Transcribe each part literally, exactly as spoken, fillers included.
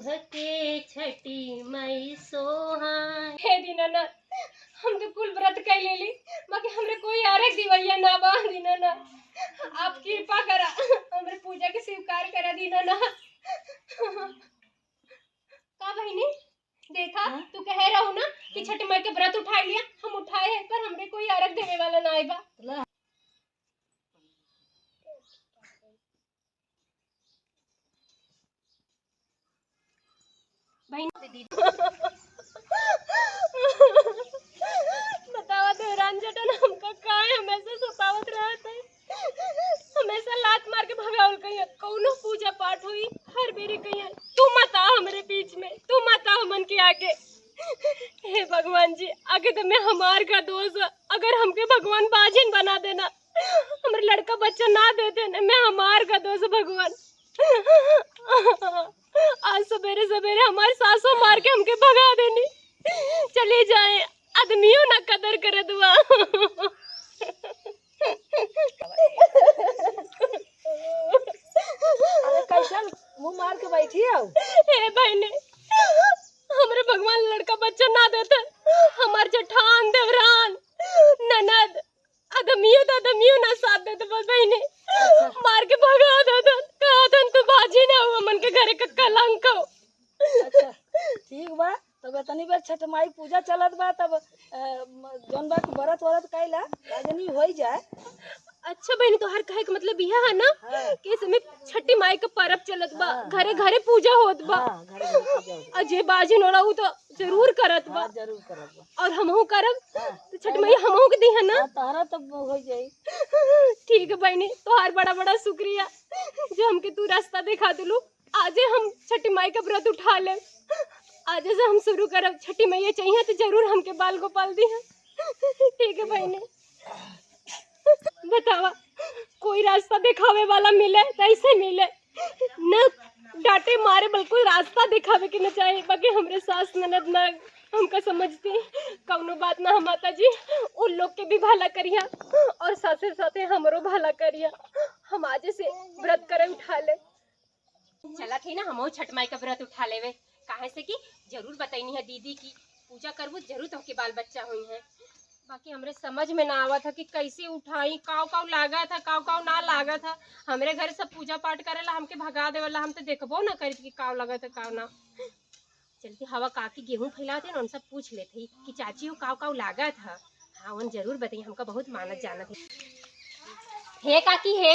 तोहके छठी माई सोहाय। हे दीनानाथ, हम तो कुल व्रत कइ लेली, बाकी हमरे कोई आरग दिवैया ना बा दीनानाथ। आप कृपा करा, हमरे पूजा के स्वीकार करा दीनानाथ। का बहिनी, देखा, हाँ? तू कहे रहू ना कि हाँ। छठी माई के व्रत उठाइ लिया, हम उठाए हैं, पर हमरे कोई आरग देवे वाला ना आए बा। ला। बहिन, बतावा देवरान जटन हमका काहे हमेशा सतावत रहत है। हमेशा लात मार के भगावल कहिया, कौनो पूजा पाठ होई, हर बेरी कहिया, "तू मत आ हमरे बीच में, तू मत आ हमन के आगे।" हे भगवान जी, आगे तो मैं हमार का दोष है, अगर हमके भगवान बाझिन बना देना, हमरे लड़का बच्चा ना दे देना, मैं हमार का दोष है भगवान। आज सवेरे सवेरे हमार सासो मार के हमके भगा देनी। चली जाए, आदमियों ना कदर करत बा। अरे कैसन मुंह मार के बैठी हौ? ए बहिनी, हमरे भगवान लड़का बच्चा ना देते, हमार जेठान, देवरान, ननद, आदमियों तो आदमियों ना साथ देते बा बहिनी। अच्छा। मार के भगा देते, कहत हन तू बाझिन हौ, हमन के घरे का कलंक हौ। अच्छा, ठीक बा। तब इतनी बेर छठ माई पूजा चलत बा, तब, अ, म-, जौन बा कि व्रत व्रत कइला, राजनी होई जाए। अच्छा बहिनी, तोहार कहे के मतलब यह है ना हाँ। कि इस समय छठी माई का परब चलत बा, हाँ, घरे हाँ। घरे पूजा होत बा। हाँ, घरे घरे पूजा होत बा। और जे बाझिन होला, उ तो जरूर हाँ, करत बा। हाँ, जरूर करत बा। और हमहू करब, हाँ, तो छठी पहले माई हमहू के दिहे ना। हाँ, तोहरा तब हो जाई। ठीक है बहिनी, तोहार बड़ा बड़ा शुक्रिया जो हमके तू रास्ता दिखा दिलू। आजे हम छठी माई का व्रत उठा ले, आजे से हम शुरू करब। छठी मैया चाहिए तो जरूर हमके बाल गोपाल दिहे। ठीक है बहिनी, बतावा, कोई रास्ता दिखावे वाला मिले तो ऐसे मिले, न डांटे मारे, बिल्कुल रास्ता दिखावे के न चाही। बाकी हमरे सास ननद ना हमका समझती, कौनो बात ना, हम माता जी उन लोग के भी भला करिया और साथे साथे हमरो भला करिया। हम आजे से व्रत करे उठा ले। चलत ही ना, हमहू छठ माई का व्रत उठा लेवे, काहे से कि जरूर बतैनी है दीदी की पूजा करबू, जरूर तोहके बाल बच्चा होई है। बाकी हमरे समझ में ना आवत है कि कैसे उठाई, काव काव लागत है, काव काव ना लागत है। हमरे घर सब पूजा पाठ करेला, हमके भगा देवेला, हम तो देखबो ना करित कि काव लागत है, काव ना। चलती हवा काकी गेहूं फैलात है ना, उनसे पूछ लेत ही कि चाची हो काव काव लागत है। हाँ, उन जरूर बताई, हमका बहुत मानत जानत है। हे काकी हे,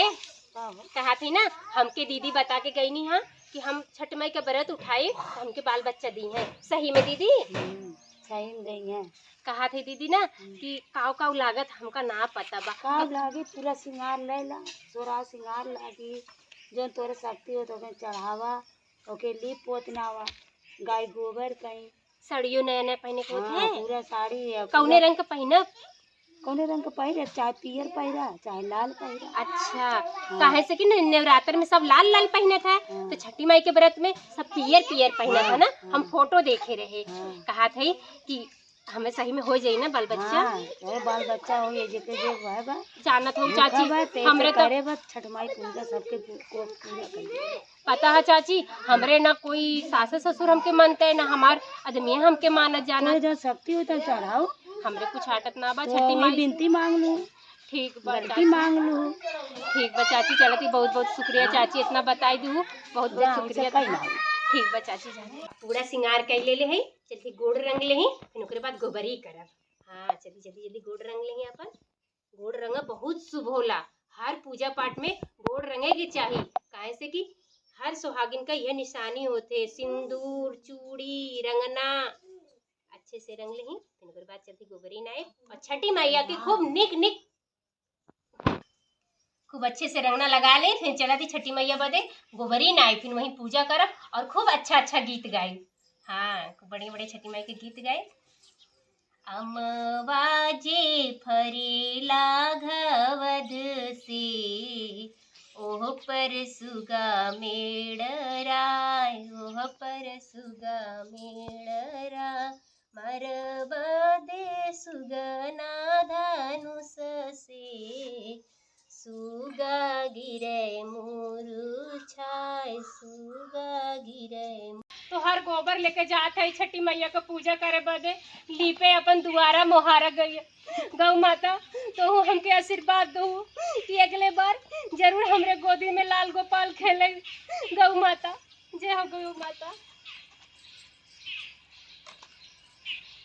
का हो? कहा थी ना, हमके दीदी बता के गईनी हाँ कि हम छठ माई के व्रत उठाई तो हमके बाल बच्चा दी हैं। सही में दीदी? हम्म, सही में दी हैं। कहा थी दीदी ना हम्म। कि काव काव लागत हमका ना पता बा। काव लागे, पूरा सिंगार लेला, सोरा सिंगार लागी, जौन तोरे शक्ति हो तो ओके चढ़ावा, ओके लीप पोत नावा, गाय गोबर कहीं। साड़ियों नया नया पहने के होत हाँ, है। पूरा साड़ी है, कौने पूरा रंग का पहनब? कौने रंग का पहिरे, चाहे पियर पहिरा, चाहे लाल पहिरा। अच्छा, हाँ। काहे से कि न-, नवरात्र में सब लाल लाल पहनत है, हाँ। तो छठी माई के व्रत में सब पियर पियर पहनत हाँ, है ना। हाँ। हम फोटो देखे रहे, हाँ। कहा थे कि हमें सही में हो जाई ना बाल बच्चा। हाँ, तो बाल बच्चा हो ये जेके जो है बा। जानत हो भूखा चाची, बा, ते हमरे के तो करे बा, छठ माई पूजा सबके पू-, को पूरा कर दे। पता है चाची, हमरे ना कोई सास ससुर हमके मानते हैं, ना हमार आदमी हमके मानत जानत। कोई जो शक्ति हो तो चढ़ाओ। हमरे कुछ आटत ना बा, तो छठी वही माई। बिनती मांग लू। ठीक बा गलती चाची। मांग लू। ठीक बा चाची, चलत ही बहुत बहुत शुक्रिया चाची, इतना बताई दू, बहुत बहुत हाँ, शुक्रिया उसे कहीं तुहार। ना। ठीक बा चाची जान। पूरा सिंगार कर ले ले है, चलती गोड़ रंग ले ही, फिर ओकरे बाद गोबरी करब। हाँ, चली जल्दी जल्दी गोड़ रंग ले ही अपन। गोड़ रंग बहुत शुभ होला, हर पूजा पाठ में गोड़ रंगे के चाही, काहे से कि हर सुहागिन का यह निशानी होते, सिंदूर, चूड़ी, रंगना। अच्छे से रंग लेही, फिर ओकर बाद चलती गोबरी नाए और छठी मैया के खूब निक निक, खूब अच्छे से रंगना लगा ले, फिर चला थी छठी मैया बदे गोबरी नाए, फिर वहीं पूजा करब और खूब अच्छा अच्छा गीत गाई। हाँ, खूब बढ़िया बढ़िया छठी माई के गीत गाई। अमवा जे फरेला घवद से, ओह पर सुगा मेड़राय, ओह पर सुगा मेड़राय। मरबा दे सुगना धनुष से, सुगा गिरे मुरुछाय, सुगा गिरे। तो और गोबर लेके जात है छठी मैया क पूजा करे बदे, लीपे अपन दुआरा मोहारा गई। गौ माता, तोहू हमके आशीर्वाद दहू कि अगले बार जरूर हमरे गोदी में लाल गोपाल खेले। गौ माता, जय हो गौ माता।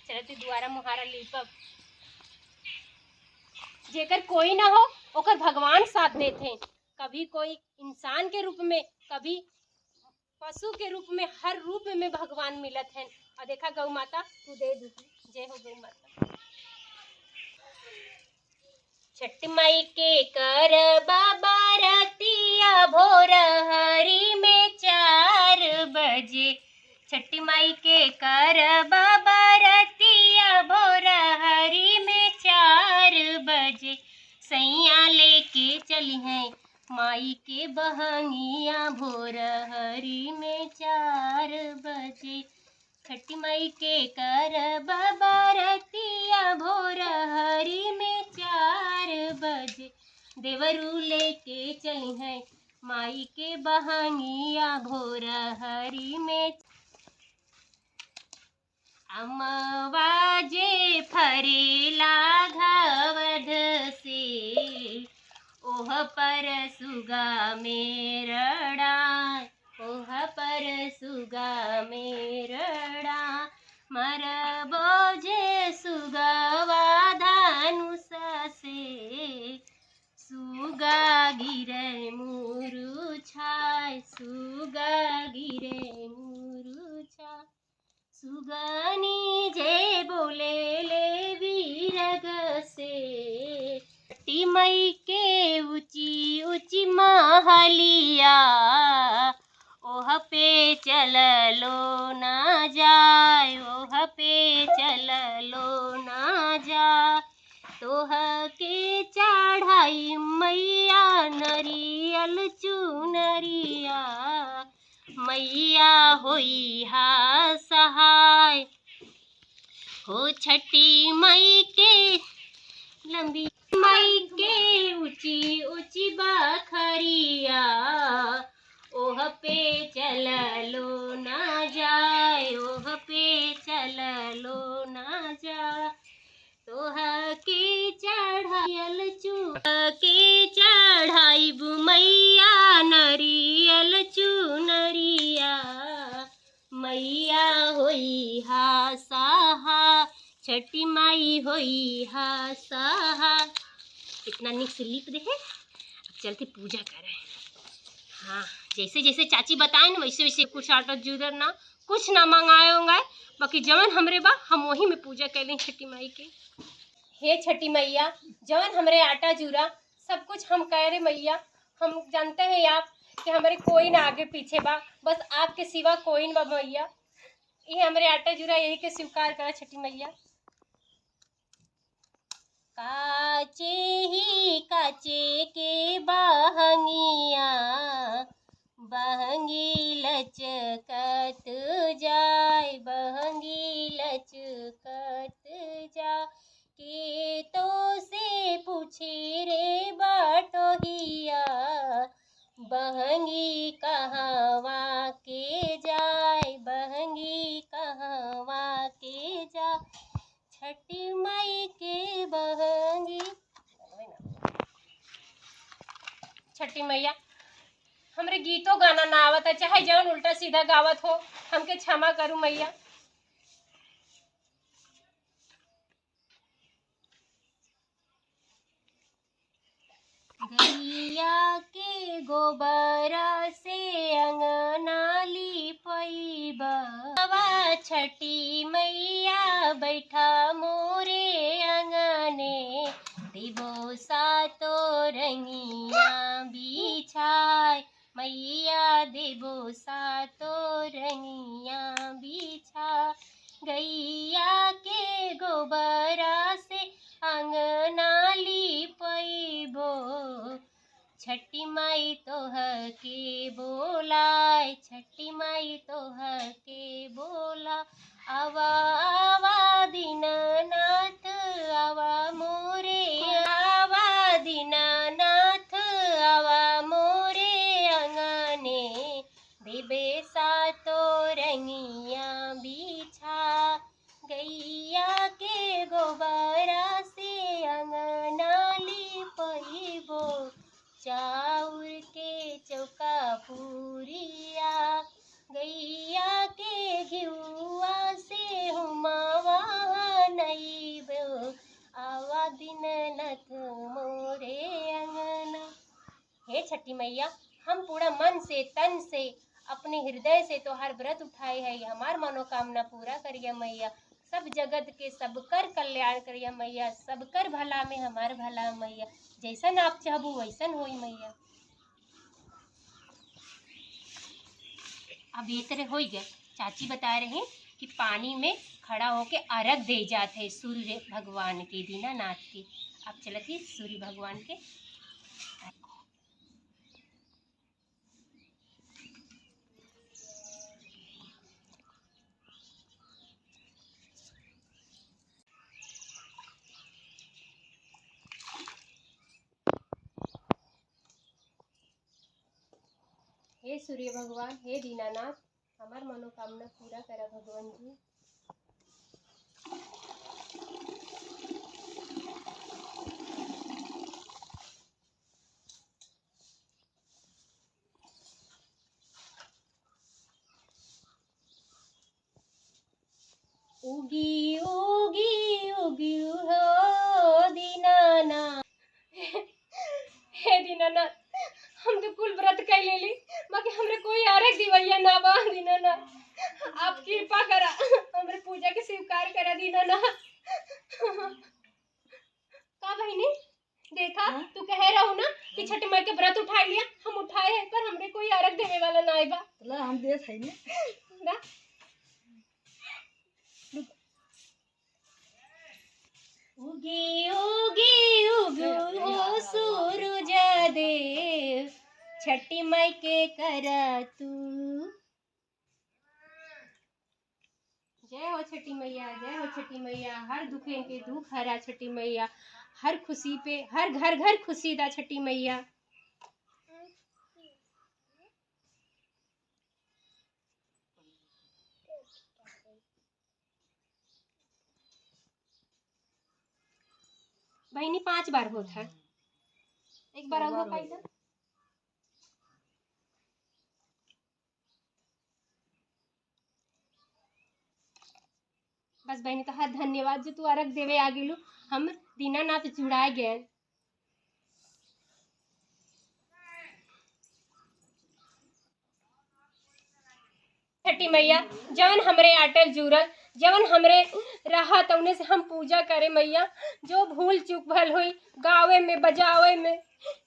चलती दुआरा मोहारा लीपब। जेकर कोई ना हो, ओकर भगवान साथ देत हैं। कभी कोई इंसान के रूप में, कभी पशु के रूप में, हर रूप में भगवान मिलत हैं। और देखा गौ माता, तू दे दी। जय हो गौ माता। छठ माई के करबा बरतिया भोर हरी में चार बजे। छठ माई के करबा बरतिया भोर हरी में चार बजे। सैया लेके चली हैं माई के बहंगिया भोर हरी में चार बजे। छठी माई के करबा बरतिया भोर हरी में चार बजे। देवरू लेके चली हैं माई के बहंगिया भोर हरी में। अमवा जे फरेला घवध से, ओह पर सुगा मेरड़ा, ओह पर सुगा मेरड़ा। मरबो जे सुगवा धनुष से, सुगा गिरे मुरुछाय, सुगा गिरे मुरुछाय। सुगनी जे बोले ले बीरग से, छठी मई के ऊंची ऊंची महलिया, ओह पे चललो ना जाय, ओह पे चललो ना जाय। तोह के चढ़ाई मैया नरियल चुनरिया, मैया होई हा सहाय। हो छठी मई के लंबी, मई के ऊंची ऊंची बखरिया, ओह पे चललो ना जाय, ओह पे चललो ना जाय। तोह के चढ़ायल चू, के चढ़ाइबू मैया नरियल चुनरिया, मैया होई हा सहा, छठी माई होई हा सहा। कितना निक से लीप दे है। अब चलती पूजा करे। हाँ, जैसे जैसे चाची बताए ना, वैसे वैसे कुछ आटा जुरर ना, कुछ ना मंगाए उंगाए, बाकी जवन हमरे बा, हम वही में पूजा कैले छठी माई के। हे छठी मैया, जवन हमरे आटा जूरा, सब कुछ हम करे मैया। हम जानते हैं आप कि हमरे कोई ना आगे पीछे बा, बस आपके सिवा कोई ना बा मैया। ये हमरे आटा जूरा, यही के स्वीकार करा छठी मैया। काचे ही काचे के बहंगिया, बहंगी लचकत जाय, बहंगी लचकत जाय। के तो से पूछे रे बाटोहिया, बहंगी कहवा के जाय, बहंगी कहवा के जाय। छठी माई के बहंगी। छठी मैया, हमरे गीतो गाना ना आवत है, चाहे जवन उल्टा सीधा गावत हो, हमके क्षमा करू मैया। गैया के गोबरा से अंगना लीपइबा। आवा छठी मैया बैठा मोरे अंगने, देबो सातो रंगिया बिछाय। मैया देबो सातो रंगिया बिछाय। गैया के गोबरा से अंगना लीपइबो। छठी माई तोह के बोलाय, छठी माई तोह के बोलाय। आवा, आवा दीनानाथ, आवा मोरे, आवा दीनानाथ, आवा मोरे अंगने, देबे सातो रंगिया। छठी मैया, हम पूरा मन से, तन से, अपने हृदय से तोहार व्रत उठाए है, हमार मनोकामना पूरा करिया मैया। सब जगत के सबकर कल्याण करिया मैया, सबकर भला में हमार भला मैया। जैसन आप चाहबू वैसन होई मैया। अब ये तरह होई गया। चाची बता रही कि पानी में खड़ा होके अर्घ दे जात है सूर्य भगवान के, दीनानाथ के। अब चलत ही सूर्य भगवान के। हे सूर्य भगवान, हे दीनानाथ, हमार मनोकामना पूरा करा भगवान जी। उगी उगी उगी हो दीनानाथ। हे दीनानाथ, हम तो कुल व्रत कइ लेली, बाकी हमरे कोई आरग दिवैया ना बा दीनानाथ। आप कृपा करा, हमरे पूजा के स्वीकार करा दीनानाथ। का बहिनी, देखा, हाँ? तू कहे रहू ना कि हाँ। छठी माई के व्रत उठाइ लिया, हम उठाए हैं, पर हमरे कोई आरग देवे वाला ना आए बा। ला, हम देत है ने। ना? उगी उगी उगी हो सूरज देव, छठी माई के करा तू। जय हो छठी मैया, जय हो छठी मैया, हर दुखे के दुख हरा छठी मैया, हर खुशी पे, हर घर घर खुशी दा छठी मैया। बहिनी, पाँच बार होत है, एक बार और पाई था। बस बहिनी, तोहार धन्यवाद जो तू अरग देवे आ गेलू, हम दीनानाथ जुड़ा गए। छठी मैया, जवन हमरे अटल जुड़ल, जवन हमरे रहा, तउने से हम पूजा करे मैया। जो भूल चूक भल होई गावे में, बजावे में,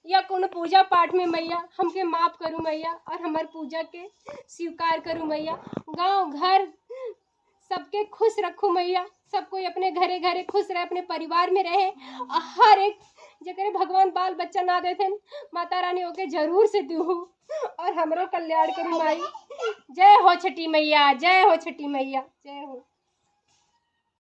या कोनो पूजा पाठ में मैया, हमके माफ करू मैया, और हमार पूजा के स्वीकार करू मैया। गाँव घर सबके खुश रखू मैया, सब कोई अपने घरे घरे खुश रहे, अपने परिवार में रहे। और हर एक जेकरे भगवान बाल बच्चा ना देथेन, माता रानी ओके जरूर से दू और हमरो कल्याण करू माई। जय हो छठी मैया, जय हो छठी मैया, जय हो।